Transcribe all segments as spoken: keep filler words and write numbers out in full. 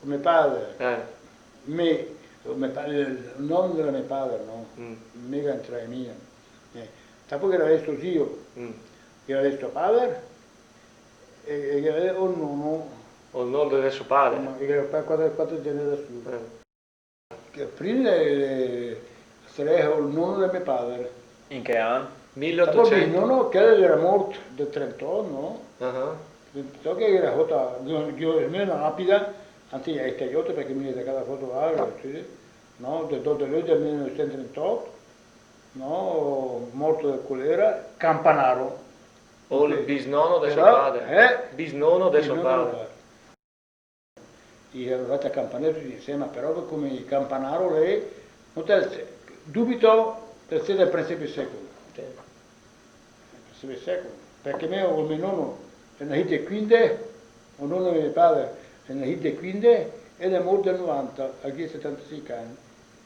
Me pader. Eh. Me, me pa-, el nòm de me pader, no? Mm. Mé gh'entràe mia. Eh. Dapò gh'era el so zio, mm, gh'era el so pader, e, e gh'era el nòno. El nòno de so pader. Ma gh'era pa-, quater, quater generassiù. Eh. Che prima, eh, sarìa el nòno de me pader. In che an? Dapò el mil otocent? Nòno, che l'era mórt del trentòt, no? Ah. Trentòt, che l'era sota, gh'ó, gh'ó mia una lapida, anzi, l'è taiàda, perché mé gh'ó tacàt la foto là, sì, no? De, de, de lü del mil nòvesent trentòt, no? Morto de colera, Campanaro. O el bisnòno de so pader. Eh? Bisnòno de so pader. Bisnòno de so pader. I gh'era fat a Campanaro insèma, però come Campanaro lé, no te, dubito, te sét el princepe second. Sì. El princepe second. Perché mé, el me nòno l'è nasìt de quìndes, el nòno de me pader l'è nasìt de quìndes, e l'è mórt del novanta, al gh'ìa setantasinch agn,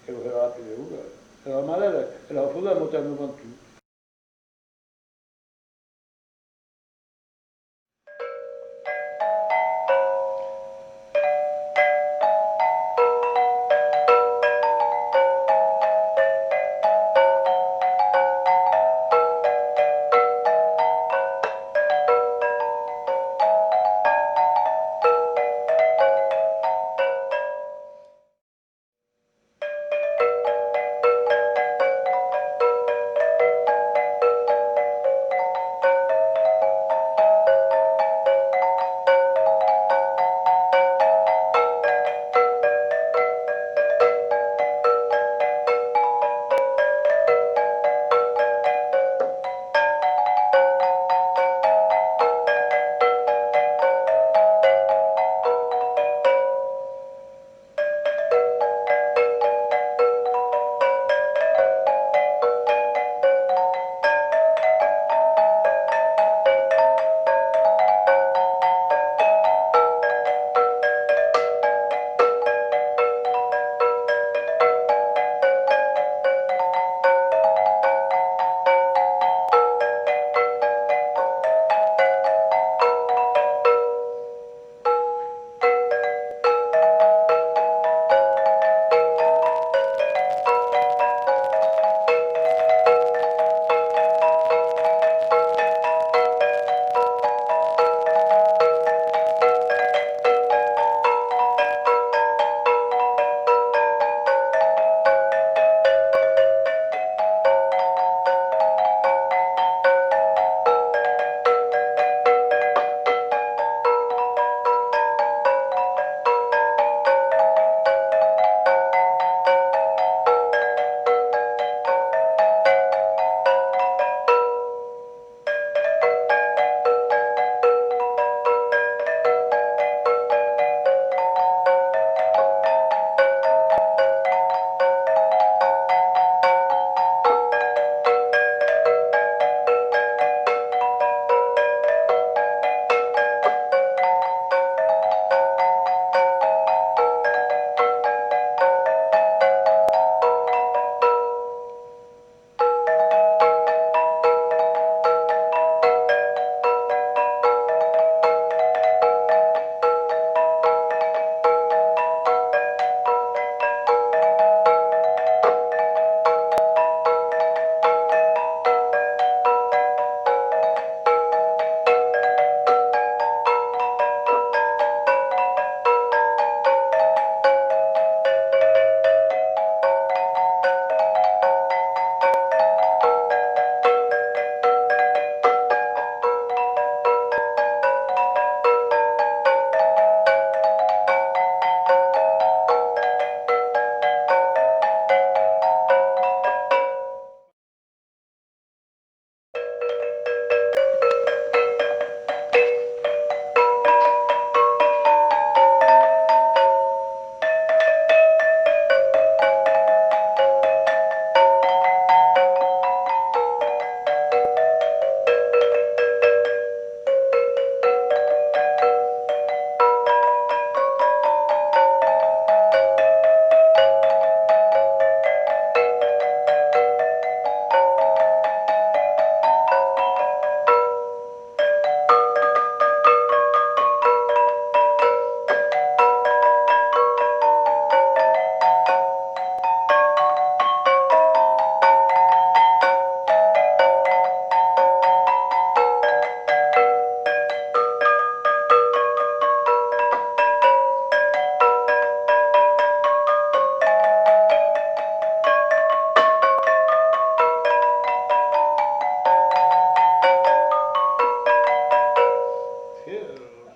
e l'era piö de ura. E la mare, e la foda l'è mórta del novantun.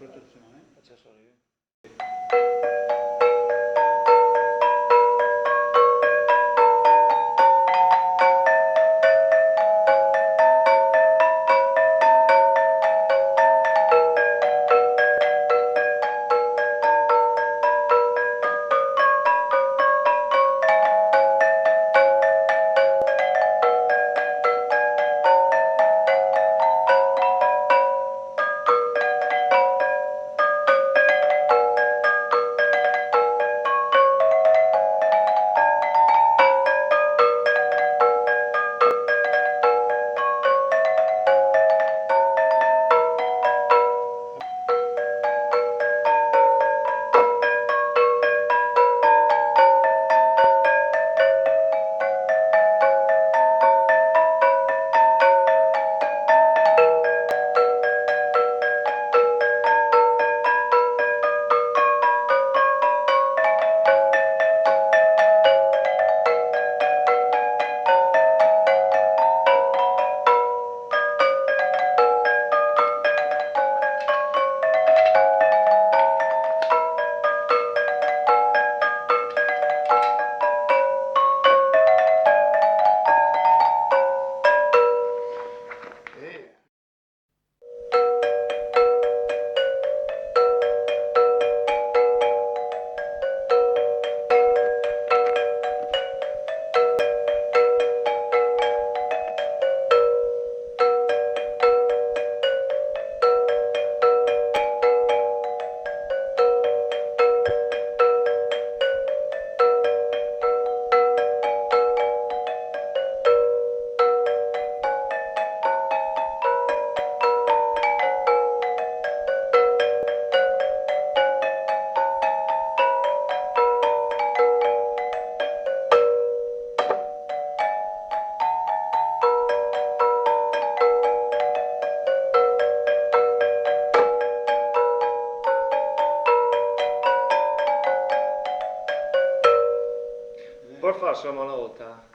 Rotazione. Faccio solo io. Pöl fàl sö öna ólta?